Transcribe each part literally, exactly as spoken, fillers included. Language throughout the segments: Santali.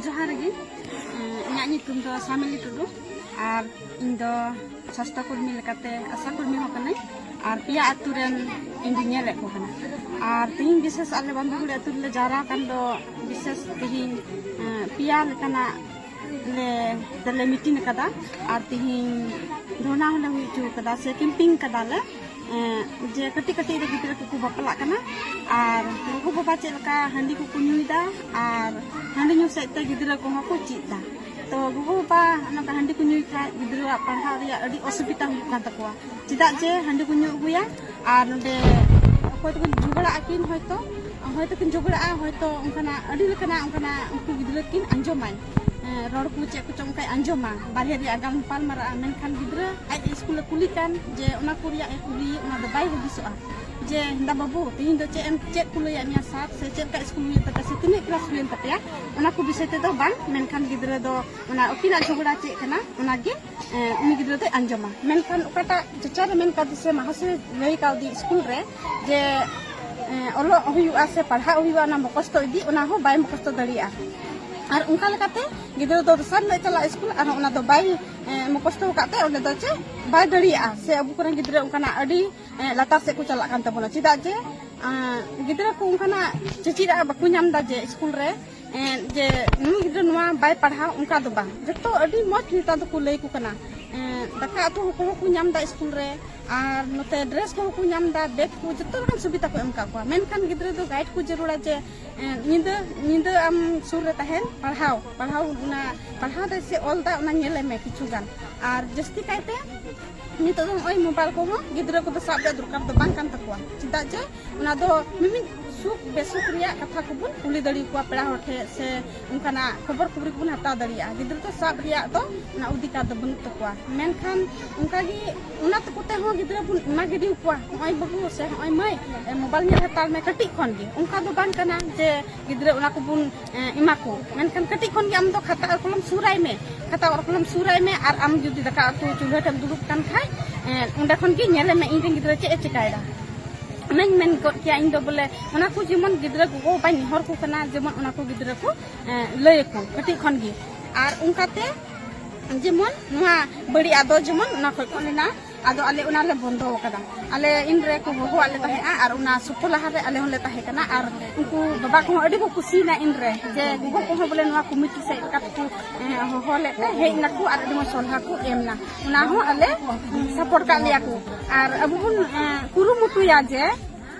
ᱡᱚᱦᱟᱨ ᱜᱮ᱾ ᱮᱸ, ᱤᱧᱟᱹᱜ ᱧᱩᱛᱩᱢ ᱫᱚ ᱥᱟᱢᱤᱞᱤ ᱴᱩᱰᱩ ᱟᱨ ᱤᱧ ᱫᱚ ᱥᱟᱥᱛᱷᱟ ᱠᱚᱨᱢᱤ ᱞᱮᱠᱟᱛᱮ ᱟᱥᱟ ᱠᱚᱨᱢᱤ ᱦᱚᱸ ᱠᱟᱹᱱᱟᱹᱧ ᱟᱨ ᱯᱮᱭᱟ ᱟᱹᱛᱩ ᱨᱮᱱ ᱤᱧ ᱫᱚᱧ ᱧᱮᱞᱮᱫ ᱠᱚ ᱠᱟᱱᱟ᱾ ᱟᱨ ᱛᱮᱦᱮᱧ ᱵᱤᱥᱮᱥ ᱟᱞᱮ ᱵᱟᱱᱫᱩᱜᱩᱲᱤ ᱟᱹᱛᱩ ᱨᱮᱞᱮ ᱡᱟᱣᱨᱟ ᱟᱠᱟᱱ ᱫᱚ ᱵᱤᱥᱮᱥ ᱛᱮᱦᱮᱧ, ᱮᱸ, ᱯᱮᱭᱟ ᱞᱮᱠᱟᱱᱟᱜ ᱞᱮ, ᱛᱮᱞᱮ ᱢᱤᱴᱤᱝ ᱟᱠᱟᱫᱟ᱾ ᱟᱨ ᱛᱮᱦᱮᱧ ᱫᱷᱚᱨᱱᱟ ᱦᱚᱸᱞᱮ ᱦᱩᱭ ᱦᱚᱪᱚ ᱟᱠᱟᱫᱟ ᱥᱮ ᱠᱮᱢᱯᱤᱝ ᱟᱠᱟᱫᱟᱞᱮ᱾ ᱮᱸ, ᱡᱮ ᱠᱟᱹᱴᱤᱡ ᱠᱟᱹᱴᱤᱡ ᱨᱮ ᱜᱤᱫᱽᱨᱟᱹ ᱠᱚᱠᱚ ᱵᱟᱯᱞᱟᱜ ᱠᱟᱱᱟ ᱟᱨ ᱜᱚᱜᱚ ᱵᱟᱵᱟ ᱪᱮᱫ ᱞᱮᱠᱟ ᱦᱟᱺᱰᱤ ᱠᱚᱠᱚ ᱧᱩᱭᱮᱫᱟ ᱟᱨ ᱦᱟᱺᱰᱤ ᱧᱩ ᱥᱮᱫ ᱛᱮ ᱜᱤᱫᱽᱨᱟᱹ ᱠᱚᱦᱚᱸ ᱠᱚ ᱪᱮᱫ ᱮᱫᱟ᱾ ᱛᱚ ᱜᱚᱜᱚ ᱵᱟᱵᱟ ᱱᱚᱝᱠᱟ ᱦᱟᱺᱰᱤ ᱠᱚ ᱧᱩᱭ ᱠᱷᱟᱡ ᱜᱤᱫᱽᱨᱟᱹᱣᱟᱜ ᱯᱟᱲᱦᱟᱣ ᱨᱮᱭᱟᱜ ᱟᱹᱰᱤ ᱚᱥᱩᱵᱤᱫᱟ ᱦᱩᱭᱩᱜ ᱠᱟᱱ ᱛᱟᱠᱚᱣᱟ᱾ ᱪᱮᱫᱟᱜ ᱡᱮ ᱦᱟᱺᱰᱤ ᱠᱚ ᱧᱩ ᱟᱹᱜᱩᱭᱟ ᱟᱨ ᱱᱚᱰᱮ ᱚᱠᱚᱭ ᱛᱟᱠᱚ ᱡᱷᱚᱜᱽᱲᱟᱜ ᱟᱹᱠᱤᱱ ᱦᱚᱭᱛᱳ, ᱦᱚᱭᱛᱳ ᱠᱤᱱ ᱡᱷᱚᱜᱽᱲᱟᱜᱼᱟ, ᱦᱚᱭᱛᱳ ᱚᱱᱠᱟᱱᱟᱜ ᱟᱹᱰᱤ ᱞᱮᱠᱟᱱᱟᱜ ᱚᱱᱠᱟᱱᱟᱜ ᱩᱱᱠᱩ ᱜᱤᱫᱽᱨᱟᱹ ᱠᱤᱱ ᱟᱸᱡᱚᱢᱟᱭ᱾ ᱮᱸ, ᱨᱚᱲ ᱠᱚ ᱪᱮᱫ ᱠᱚᱪᱚᱝ ᱚᱱᱠᱟᱭ ᱟᱸᱡᱚᱢᱟ, ᱵᱟᱨᱦᱮ ᱨᱮᱭᱟᱜ ᱜᱟᱞᱢᱟᱨᱟᱜᱼᱟ, ᱢᱮᱱᱠᱷᱟᱱ ᱜᱤᱫᱽᱨᱟᱹ ᱟᱡ ᱥᱠᱩᱞᱮ ᱠᱩᱞᱤ ᱠᱟᱱ ᱡᱮ ᱚᱱᱟ ᱠᱚ ᱨᱮᱭᱟᱜ ᱮ ᱠᱩᱞᱤ, ᱚᱱᱟ ᱫᱚ ᱵᱟᱭ ᱦᱩᱫᱤᱥᱚᱜᱼᱟ ᱡᱮ ᱫᱟ ᱵᱟᱹᱵᱩ ᱛᱮᱦᱮᱧ ᱫᱚ ᱪᱮᱫ ᱮᱢ, ᱪᱮᱫ ᱠᱚ ᱞᱟᱹᱭᱟᱫ ᱢᱮᱭᱟ ᱥᱟᱨ ᱥᱮ ᱪᱮᱫ ᱞᱮᱠᱟ ᱥᱠᱩᱞ ᱦᱩᱭᱩᱜ ᱛᱟᱯᱮᱭᱟ ᱥᱮ ᱛᱤᱱᱟᱹᱜ ᱠᱞᱟᱥ ᱦᱩᱭᱮᱱ ᱛᱟᱯᱮᱭᱟ, ᱚᱱᱟ ᱠᱚ ᱵᱤᱥᱚᱭ ᱛᱮᱫᱚ ᱵᱟᱝ, ᱢᱮᱱᱠᱷᱟᱱ ᱜᱤᱫᱽᱨᱟᱹ ᱫᱚ ᱚᱱᱟ ᱟᱹᱠᱤᱱᱟᱜ ᱡᱷᱚᱜᱽᱲᱟ ᱪᱮᱫ ᱠᱟᱱᱟ ᱚᱱᱟᱜᱮ ᱮᱸ, ᱩᱱᱤ ᱜᱤᱫᱽᱨᱟᱹ ᱫᱚᱭ ᱟᱸᱡᱚᱢᱟ᱾ ᱢᱮᱱᱠᱷᱟᱱ ᱚᱠᱟᱴᱟᱜ ᱪᱟᱪᱟᱨᱮ ᱢᱮᱱ ᱠᱟᱣᱫᱮ ᱥᱮ ᱢᱟᱦᱟᱥᱚᱭ ᱞᱟᱹᱭ ᱠᱟᱣᱫᱮ ᱥᱠᱩᱞ ᱨᱮ ᱡᱮ, ᱮᱸ, ᱚᱞᱚᱜ ᱦᱩᱭᱩᱜᱼᱟ ᱥᱮ ᱯᱟᱲᱦᱟᱜ ᱦᱩᱭᱩᱜᱼᱟ, ᱚᱱᱟ ᱢᱩᱠᱷᱚᱥᱛᱚ ᱤᱫᱤ, ᱚᱱᱟ ᱦᱚᱸ ᱵᱟᱭ ᱢᱩᱠᱷᱚᱥᱛᱚ ᱫᱟᱲᱮᱭᱟᱜᱼᱟ᱾ ᱟᱨ ᱚᱱᱠᱟ ᱞᱮᱠᱟᱛᱮ ᱜᱤᱫᱽᱨᱟᱹ ᱫᱚ ᱫᱚᱥᱟᱨ ᱦᱤᱞᱳᱜ ᱪᱟᱞᱟᱜ ᱥᱠᱩᱞ, ᱟᱨ ᱚᱱᱟ ᱫᱚ ᱵᱟᱭ, ᱮᱸ, ᱢᱩᱠᱷᱚᱥᱛᱚ ᱟᱠᱟᱫ ᱛᱮ ᱚᱸᱰᱮ ᱫᱚ ᱪᱮᱫ ᱵᱟᱭ ᱫᱟᱲᱮᱭᱟᱜᱼᱟ᱾ ᱥᱮ ᱟᱵᱚ ᱠᱚᱨᱮᱱ ᱜᱤᱫᱽᱨᱟᱹ ᱚᱱᱠᱟᱱᱟᱜ ᱟᱹᱰᱤ, ᱮᱸ, ᱞᱟᱛᱟᱨ ᱥᱮᱫ ᱠᱚ ᱪᱟᱞᱟᱜ ᱠᱟᱱ ᱛᱟᱵᱚᱱᱟ᱾ ᱪᱮᱫᱟᱜ ᱡᱮ, ᱮᱸ, ᱜᱤᱫᱽᱨᱟᱹ ᱠᱚ ᱚᱱᱠᱟᱱᱟᱜ ᱪᱮᱪᱮᱫᱟᱜ ᱵᱟᱠᱚ ᱧᱟᱢ ᱮᱫᱟ ᱡᱮ ᱥᱠᱩᱞ ᱨᱮ ᱮᱸ, ᱡᱮ ᱱᱩᱭ ᱜᱤᱫᱽᱨᱟᱹ ᱱᱚᱣᱟ ᱵᱟᱭ ᱯᱟᱲᱦᱟᱣ, ᱚᱱᱠᱟ ᱫᱚ ᱵᱟᱝ᱾ ᱡᱚᱛᱚ ᱟᱹᱰᱤ ᱢᱚᱡᱽ ᱱᱮᱛᱟᱨ ᱫᱚᱠᱚ ᱞᱟᱹᱭ ᱟᱠᱚ ᱠᱟᱱᱟ᱾ ᱮᱸ, ᱫᱟᱠᱟ ᱩᱛᱩ ᱠᱚᱦᱚᱸ ᱠᱚ ᱧᱟᱢ ᱮᱫᱟ ᱥᱠᱩᱞ ᱨᱮ, ᱟᱨ ᱱᱚᱛᱮ ᱰᱨᱮᱥ ᱠᱚᱦᱚᱸ ᱠᱚ ᱧᱟᱢ ᱮᱫᱟ, ᱵᱮᱜᱽ ᱠᱚ, ᱡᱚᱛᱚ ᱞᱮᱠᱟᱱ ᱥᱩᱵᱤᱫᱷᱟ ᱠᱚ ᱮᱢ ᱟᱠᱟᱫ ᱠᱚᱣᱟ᱾ ᱢᱮᱱᱠᱷᱟᱱ ᱜᱤᱫᱽᱨᱟᱹ ᱫᱚ ᱜᱟᱭᱤᱰ ᱠᱚ ᱡᱟᱹᱨᱩᱲᱟ ᱡᱮ, ᱮᱸ, ᱧᱤᱫᱟᱹ, ᱧᱤᱫᱟᱹ ᱟᱢ ᱥᱩᱨ ᱨᱮ ᱛᱟᱦᱮᱱ, ᱯᱟᱲᱦᱟᱣ, ᱯᱟᱲᱦᱟᱣ, ᱚᱱᱟ ᱯᱟᱲᱦᱟᱣ ᱫᱟᱭ ᱥᱮ ᱚᱞ ᱫᱟ, ᱚᱱᱟ ᱧᱮᱞᱮ ᱢᱮ ᱠᱤᱪᱷᱩ ᱜᱟᱱ᱾ ᱟᱨ ᱡᱟᱹᱥᱛᱤ ᱠᱟᱭᱛᱮ ᱱᱤᱛᱚᱜ ᱫᱚ ᱱᱚᱜᱼᱚᱭ ᱢᱳᱵᱟᱭᱤᱞ ᱠᱚᱦᱚᱸ ᱜᱤᱫᱽᱨᱟᱹ ᱠᱚᱫᱚ ᱥᱟᱵ ᱨᱮᱭᱟᱜ ᱫᱚᱨᱠᱟᱨ ᱫᱚ ᱵᱟᱝ ᱠᱟᱱ ᱛᱟᱠᱚᱣᱟ᱾ ᱪᱮᱫᱟᱜ ᱡᱮ ᱚᱱᱟ ᱫᱚ ᱢᱤᱢᱤᱫ ᱥᱩᱠ ᱵᱮᱥᱩᱠ ᱨᱮᱭᱟᱜ ᱠᱟᱛᱷᱟ ᱠᱚᱵᱚᱱ ᱠᱩᱞᱤ ᱫᱟᱲᱮ ᱟᱠᱚᱣᱟ ᱯᱮᱲᱟ ᱦᱚᱲ ᱴᱷᱮᱱ, ᱥᱮ ᱚᱱᱠᱟᱱᱟᱜ ᱠᱷᱚᱵᱚᱨ ᱠᱷᱚᱵᱚᱨᱤ ᱠᱚᱵᱚᱱ ᱦᱟᱛᱟᱣ ᱫᱟᱲᱮᱭᱟᱜᱼᱟ᱾ ᱜᱤᱫᱽᱨᱟᱹ ᱫᱚ ᱥᱟᱵ ᱨᱮᱭᱟᱜ ᱫᱚ ᱚᱱᱟ ᱚᱫᱷᱤᱠᱟᱨ ᱫᱚ ᱵᱟᱹᱱᱩᱜ ᱛᱟᱠᱚᱣᱟ᱾ ᱢᱮᱱᱠᱷᱟᱱ ᱚᱱᱠᱟᱜᱮ ᱚᱱᱟ ᱛᱟᱠᱚ ᱛᱮᱦᱚᱸ ᱜᱤᱫᱽᱨᱟᱹ ᱵᱚᱱ ᱮᱢᱟ ᱜᱤᱰᱤ ᱟᱠᱚᱣᱟ, ᱱᱚᱜᱼᱚᱭ ᱵᱟᱹᱵᱩ ᱥᱮ ᱱᱚᱜᱼᱚᱭ ᱢᱟᱹᱭ, ᱮ, ᱢᱳᱵᱟᱭᱤᱞ ᱧᱮᱞ ᱦᱟᱛᱟᱲ ᱢᱮ ᱠᱟᱹᱴᱤᱡ ᱠᱷᱚᱱ ᱜᱮ᱾ ᱚᱱᱠᱟ ᱫᱚ ᱵᱟᱝ ᱠᱟᱱᱟ ᱡᱮ ᱜᱤᱫᱽᱨᱟᱹ ᱚᱱᱟ ᱠᱚᱵᱚᱱ, ᱮ, ᱮᱢᱟ ᱠᱚ᱾ ᱢᱮᱱᱠᱷᱟᱱ ᱠᱟᱹᱴᱤᱡ ᱠᱷᱚᱱ ᱜᱮ ᱟᱢ ᱫᱚ ᱠᱷᱟᱛᱟ ᱟᱨ ᱠᱚᱞᱚᱢ ᱥᱩᱨᱟᱭ ᱢᱮ, ᱠᱷᱟᱛᱟ ᱟᱨ ᱠᱚᱞᱚᱢ ᱥᱩᱨᱟᱭ ᱢᱮ, ᱟᱨ ᱟᱢ ᱡᱩᱫᱤ ᱫᱟᱠᱟ ᱩᱛᱩ ᱪᱩᱞᱦᱟᱹ ᱴᱷᱮᱱ ᱫᱩᱲᱩᱵ ᱠᱟᱱ ᱠᱷᱟᱡ, ᱮ, ᱚᱸᱰᱮ ᱠᱷᱚᱱ ᱜᱮ ᱧᱮᱞᱮ ᱢᱮ ᱤᱧ ᱨᱮᱱ ᱜᱤᱫᱽᱨᱟᱹ ᱪᱮᱫ ᱮ ᱪᱮᱠᱟᱭᱮᱫᱟ᱾ ᱚᱱᱟᱧ ᱢᱮᱱ ᱜᱚᱫ ᱠᱮᱭᱟ ᱤᱧ ᱫᱚ ᱵᱚᱞᱮ, ᱚᱱᱟ ᱠᱚ ᱡᱮᱢᱚᱱ ᱜᱤᱫᱽᱨᱟᱹ ᱜᱚᱜᱚ ᱵᱟᱵᱟᱧ ᱱᱮᱦᱚᱨ ᱠᱚ ᱠᱟᱱᱟ, ᱡᱮᱢᱚᱱ ᱚᱱᱟ ᱠᱚ ᱜᱤᱫᱽᱨᱟᱹ ᱠᱚ, ᱮᱸ, ᱞᱟᱹᱭ ᱟᱠᱚ ᱠᱟᱹᱴᱤᱡ ᱠᱷᱚᱱ ᱜᱮ᱾ ᱟᱨ ᱚᱱᱠᱟᱛᱮ ᱡᱮᱢᱚᱱ ᱱᱚᱣᱟ ᱵᱟᱹᱲᱤᱡ ᱟᱫᱚ ᱡᱮᱢᱚᱱ ᱚᱱᱟ ᱠᱷᱚᱡ ᱠᱚ ᱢᱮᱱᱟ, ᱟᱫᱚ ᱟᱞᱮ ᱚᱱᱟ ᱞᱮ ᱵᱚᱱᱫᱚ ᱟᱠᱟᱫᱟ᱾ ᱟᱞᱮ ᱤᱱ ᱨᱮ ᱠᱚ ᱦᱚᱦᱚᱣᱟᱫ ᱞᱮ ᱛᱟᱦᱮᱸᱜᱼᱟ ᱟᱨ ᱚᱱᱟ ᱥᱩᱯᱚᱞᱟᱦᱟ ᱨᱮ ᱟᱞᱮ ᱦᱚᱸᱞᱮ ᱛᱟᱦᱮᱸ ᱠᱟᱱᱟ᱾ ᱟᱨ ᱩᱱᱠᱩ ᱵᱟᱵᱟ ᱠᱚᱦᱚᱸ ᱟᱹᱰᱤ ᱠᱚ ᱠᱩᱥᱤᱭᱮᱱᱟ ᱤᱱ ᱨᱮ, ᱡᱮ ᱜᱚᱜᱚ ᱠᱚᱦᱚᱸ ᱵᱚᱞᱮ ᱱᱚᱣᱟ ᱠᱚᱢᱤᱴᱤ ᱥᱮᱫ ᱞᱮᱠᱟ ᱛᱮᱠᱚ, ᱮᱸ, ᱦᱚᱦᱚ ᱞᱮᱫ ᱛᱮ ᱦᱮᱡ ᱱᱟᱠᱚ ᱟᱨ ᱟᱹᱰᱤ ᱢᱚᱡᱽ ᱥᱚᱞᱦᱟ ᱠᱚ ᱮᱢ ᱱᱟ᱾ ᱚᱱᱟ ᱦᱚᱸ ᱟᱞᱮ, ᱩᱸ, ᱥᱟᱯᱳᱨᱴ ᱠᱟᱜ ᱞᱮᱭᱟ ᱠᱚ᱾ ᱟᱨ ᱟᱵᱚ ᱵᱚᱱ, ᱮᱸ, ᱠᱩᱨᱩᱢᱩᱴᱩᱭᱟ ᱡᱮ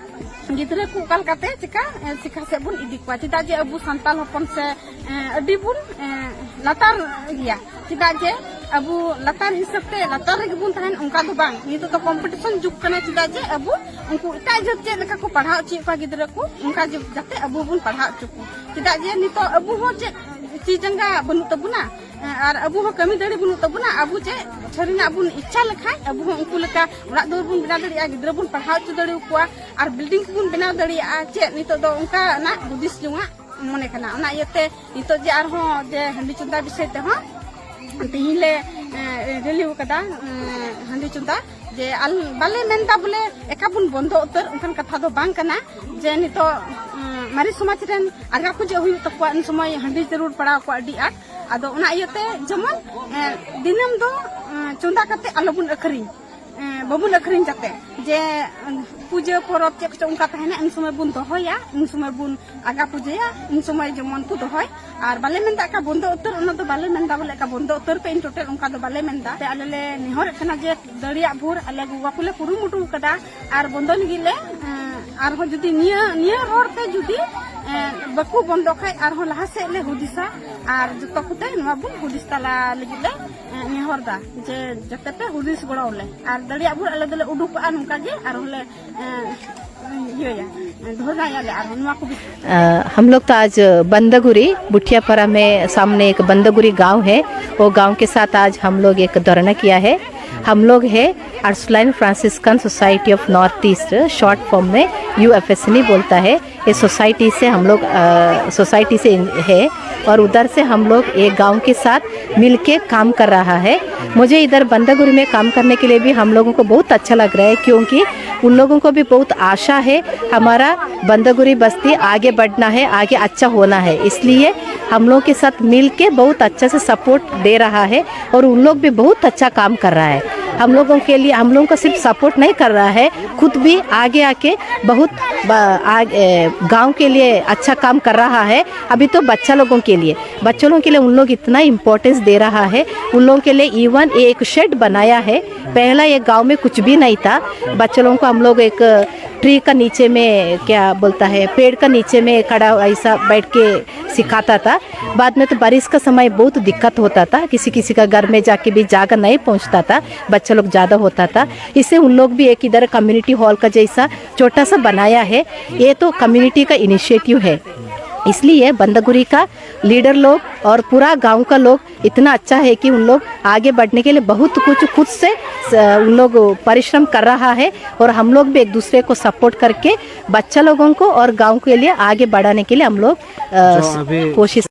ᱜᱤᱫᱽᱨᱟᱹ ᱠᱚ ᱚᱠᱟ ᱞᱮᱠᱟᱛᱮ ᱪᱮᱠᱟ, ᱮᱸ, ᱥᱤᱠᱷᱟ ᱥᱮᱫ ᱵᱚᱱ ᱤᱫᱤ ᱠᱚᱣᱟ᱾ ᱪᱮᱫᱟᱜ ᱡᱮ ᱟᱵᱚ ᱥᱟᱱᱛᱟᱲ ᱦᱚᱯᱚᱱ ᱥᱮ, ᱮᱸ, ᱟᱹᱰᱤ ᱵᱚᱱ, ᱮᱸ, ᱞᱟᱛᱟᱨ ᱜᱮᱭᱟ᱾ ᱪᱮᱫᱟᱜ ᱡᱮ ᱟᱵᱚ ᱞᱟᱛᱟᱨ ᱦᱤᱥᱟᱹᱵ ᱛᱮ ᱞᱟᱛᱟᱨ ᱨᱮᱜᱮ ᱵᱚᱱ ᱛᱟᱦᱮᱱ, ᱚᱱᱠᱟ ᱫᱚ ᱵᱟᱝ᱾ ᱱᱤᱛᱚᱜ ᱫᱚ ᱠᱚᱢᱯᱤᱴᱤᱥᱚᱱ ᱡᱩᱜᱽ ᱠᱟᱱᱟ᱾ ᱪᱮᱫᱟᱜ ᱡᱮ ᱟᱵᱚ ᱩᱱᱠᱩ ᱮᱴᱟᱜ ᱡᱟᱹᱛ ᱪᱮᱫ ᱞᱮᱠᱟ ᱠᱚ ᱯᱟᱲᱦᱟᱣ ᱦᱚᱪᱚᱭᱮᱫ ᱠᱚᱣᱟ ᱜᱤᱫᱽᱨᱟᱹ ᱠᱚ, ᱚᱱᱠᱟ ᱡᱩᱜᱽ ᱡᱟᱛᱮ ᱟᱵᱚ ᱵᱚᱱ ᱯᱟᱲᱦᱟᱣ ᱦᱚᱪᱚ ᱠᱚ᱾ ᱪᱮᱫᱟᱜ ᱡᱮ ᱱᱤᱛᱚᱜ ᱟᱵᱚ ᱦᱚᱸ ᱪᱮᱫ ᱛᱤ ᱡᱟᱸᱜᱟ ᱵᱟᱹᱱᱩᱜ ᱛᱟᱵᱚᱱᱟ, ᱟᱨ ᱟᱵᱚ ᱦᱚᱸ ᱠᱟᱹᱢᱤ ᱫᱟᱲᱮ ᱵᱟᱹᱱᱩᱜ ᱛᱟᱵᱚᱱᱟ᱾ ᱟᱵᱚ ᱪᱮᱫ ᱥᱟᱹᱨᱤᱱᱟᱜ ᱵᱚᱱ ᱤᱪᱪᱷᱟ ᱞᱮᱠᱷᱟᱱ ᱟᱵᱚ ᱦᱚᱸ ᱩᱱᱠᱩ ᱞᱮᱠᱟ ᱚᱲᱟᱜ ᱫᱩᱣᱟᱹᱨ ᱵᱚᱱ ᱵᱮᱱᱟᱣ ᱫᱟᱲᱮᱭᱟᱜᱼᱟ, ᱜᱤᱫᱽᱨᱟᱹ ᱵᱚᱱ ᱯᱟᱲᱦᱟᱣ ᱦᱚᱪᱚ ᱫᱟᱲᱮᱭᱟᱠᱚᱣᱟ, ᱟᱨ ᱵᱤᱞᱰᱤᱝ ᱠᱚᱵᱚᱱ ᱵᱮᱱᱟᱣ ᱫᱟᱲᱮᱭᱟᱜᱼᱟ᱾ ᱪᱮᱫ ᱱᱤᱛᱚᱜ ᱫᱚ ᱚᱱᱠᱟᱱᱟᱜ ᱦᱩᱫᱤᱥ ᱡᱚᱝᱟᱜ ᱢᱚᱱᱮ ᱠᱟᱱᱟ᱾ ᱚᱱᱟ ᱤᱭᱟᱹᱛᱮ ᱱᱤᱛᱚᱜ ᱡᱮ ᱟᱨᱦᱚᱸ ᱡᱮ ᱦᱟᱺᱰᱤ ᱪᱚᱸᱫᱟ ᱵᱤᱥᱚᱭ ᱛᱮᱦᱚᱸ ᱛᱮᱦᱮᱧ ᱞᱮ, ᱮ, ᱨᱮᱞᱤ ᱟᱠᱟᱫᱟ, ᱮ, ᱦᱟᱺᱰᱤ ᱪᱚᱸᱫᱟ, ᱡᱮ ᱟᱞ-, ᱵᱟᱞᱮ ᱢᱮᱱᱫᱟ ᱵᱚᱞᱮ ᱮᱠᱟ ᱵᱚᱱ ᱵᱚᱱᱫᱚ ᱩᱛᱟᱹᱨ, ᱚᱱᱠᱟᱱ ᱠᱟᱛᱷᱟ ᱫᱚ ᱵᱟᱝ ᱠᱟᱱᱟ᱾ ᱡᱮ ᱱᱤᱛᱚᱜ, ᱮ, ᱢᱟᱨᱮ ᱥᱚᱢᱟᱡᱽ ᱨᱮᱱ ᱟᱞᱜᱟ ᱯᱩᱡᱟᱹ ᱦᱩᱭᱩᱜ ᱛᱟᱠᱚᱣᱟ, ᱩᱱ ᱥᱚᱢᱚᱭ ᱦᱟᱺᱰᱤ ᱡᱟᱹᱨᱩᱲ ᱯᱟᱲᱟᱣ ᱠᱚᱣᱟ ᱟᱹᱰᱤ ᱟᱸᱴ᱾ ᱟᱫᱚ ᱚᱱᱟ ᱤᱭᱟᱹᱛᱮ ᱡᱮᱢᱚᱱ, ᱮ, ᱫᱤᱱᱟᱹᱢ ᱫᱚ, ᱮ, ᱪᱚᱸᱫᱟ ᱠᱟᱛᱮ ᱟᱞᱚᱵᱚᱱ ᱟᱹᱠᱷᱨᱤᱧ, ᱮ, ᱵᱟᱵᱚᱱ ᱟᱹᱠᱷᱨᱤᱧ ᱠᱟᱛᱮ, ᱡᱮ, ᱮ, ᱯᱩᱡᱟᱹ ᱯᱚᱨᱚᱵᱽ ᱪᱮᱫ ᱠᱚᱪᱚ ᱚᱱᱠᱟ ᱛᱟᱦᱮᱱᱟ, ᱩᱱ ᱥᱚᱢᱚᱭ ᱵᱚᱱ ᱫᱚᱦᱚᱭᱟ, ᱩᱱ ᱥᱚᱢᱚᱭ ᱵᱚᱱ ᱟᱞᱜᱟ ᱯᱩᱡᱟᱹᱭᱟ, ᱩᱱ ᱥᱚᱢᱚᱭ ᱡᱮᱢᱚᱱ ᱠᱚ ᱫᱚᱦᱚᱭ᱾ ᱟᱨ ᱵᱟᱞᱮ ᱢᱮᱱᱫᱟ ᱮᱠᱟ ᱵᱚᱱᱫᱚ ᱩᱛᱟᱹᱨ, ᱚᱱᱟ ᱫᱚ ᱵᱟᱞᱮ ᱢᱮᱱᱫᱟ ᱵᱚᱞᱮ ᱮᱠᱟ ᱵᱚᱱᱫᱚ ᱩᱛᱟᱹᱨ ᱯᱮ, ᱤᱱ ᱴᱳᱴᱟᱞ ᱚᱱᱠᱟ ᱫᱚ ᱵᱟᱞᱮ ᱢᱮᱱᱫᱟ᱾ ᱛᱮ ᱟᱞᱮ ᱞᱮ ᱱᱮᱦᱚᱨᱮᱫ ᱠᱟᱱᱟ ᱡᱮ ᱫᱟᱲᱮᱭᱟᱜ ᱵᱷᱳᱨ ᱟᱞᱮ ᱜᱚᱜᱚ ᱠᱚᱞᱮ ᱠᱩᱨᱩᱢᱩᱴᱩ ᱟᱠᱟᱫᱟ ᱟᱨ ᱵᱚᱱᱫᱚ ᱞᱟᱹᱜᱤᱫ ᱞᱮ, ᱮᱸ, ᱟᱨᱦᱚᱸ ᱡᱩᱫᱤ ᱱᱤᱭᱟᱹ, ᱱᱤᱭᱟᱹ ᱨᱚᱲ ᱛᱮ ᱡᱩᱫᱤ, ᱮᱸ, ᱵᱟᱠᱚ ᱵᱚᱱᱫᱚ ᱠᱷᱟᱡ ᱟᱨᱦᱚᱸ ᱞᱟᱦᱟ ᱥᱮᱫ ᱞᱮ ᱦᱩᱫᱤᱥᱟ᱾ ᱟᱨ ᱡᱚᱛᱚ ᱠᱚᱛᱮ ᱱᱚᱣᱟ ᱵᱚᱱ ᱦᱩᱫᱤᱥ ᱛᱟᱞᱟ ᱞᱟᱹᱜᱤᱫ ᱞᱮ, ᱮᱸ, ᱱᱮᱦᱚᱨ ᱫᱟ ᱡᱮ ᱡᱟᱛᱮ ᱯᱮ ᱦᱩᱫᱤᱥ ᱜᱚᱲᱚ ᱟᱞᱮ᱾ ᱟᱨ ᱫᱟᱲᱮᱭᱟᱜ ᱵᱷᱳᱨ ᱟᱞᱮ ᱫᱚᱞᱮ ᱩᱰᱩᱠᱚᱜᱼᱟ ᱱᱚᱝᱠᱟ ᱜᱮ, ᱟᱨᱦᱚᱸ ᱞᱮ, ᱮᱸ, ᱤᱭᱟᱹᱭᱟ, ᱫᱷᱚᱨᱱᱟᱭᱟᱞᱮ ᱟᱨᱦᱚᱸ ᱱᱚᱣᱟ ᱠᱚ ᱵᱤᱥᱚᱭ᱾ अ, हम लोग तो आज बंदगुरी, बुठियापारा में सामने एक बंदगुरी गांव है, वो गांव के साथ आज हम लोग एक धरना किया है। हम लोग है Ursuline Franciscan society of north east, short form में यूएफएसएनई बोलता है। ये सोसाइटी से हम लोग सोसाइटी से है और उधर से हम लोग एक गांव के साथ मिलके काम कर रहा है। मुझे इधर बंदागुरी में काम करने के लिए भी हम लोगों को बहुत अच्छा लग रहा है, क्योंकि उन लोगों को भी बहुत आशा है हमारा बंदागुरी बस्ती आगे बढ़ना है, आगे अच्छा होना है। इसलिए हम लोग के साथ मिलके बहुत अच्छा से सपोर्ट दे रहा है और उन लोग भी बहुत अच्छा काम कर रहा है। हम लोगों के लिए, हम लोगों को सिर्फ सपोर्ट नहीं कर रहा है, खुद भी आगे आके बहुत गांव के लिए अच्छा काम कर रहा है। अभी तो बच्चा लोगों के लिए बच्चों लोगों के लिए उन लोग इतना इम्पोर्टेंस दे रहा है। उन लोगों के लिए इवन एक शेड बनाया है। पहला ये गांव में कुछ भी नहीं था। बच्चों लोगों को हम लोग एक ट्री का नीचे में, क्या बोलता है, पेड़ का नीचे में खड़ा ऐसा बैठ के सिखाता था। बाद में तो बारिश का समय बहुत दिक्कत होता था, किसी किसी का घर में जाके भी जागा नहीं पहुंचता था, बच्चा लोग ज़्यादा होता था। इससे उन लोग भी एक इधर कम्युनिटी हॉल का जैसा छोटा सा बनाया है। ये तो कम्युनिटी का इनिशिएटिव है, इसलिए बंदागुरी का लीडर लोग और पूरा गांव का लोग इतना अच्छा है कि उन लोग आगे बढ़ने के लिए बहुत कुछ खुद से उन लोग परिश्रम कर रहा है और हम लोग भी एक दूसरे को सपोर्ट करके बच्चा लोगों को और गांव के लिए आगे बढ़ाने के लिए हम लोग कोशिश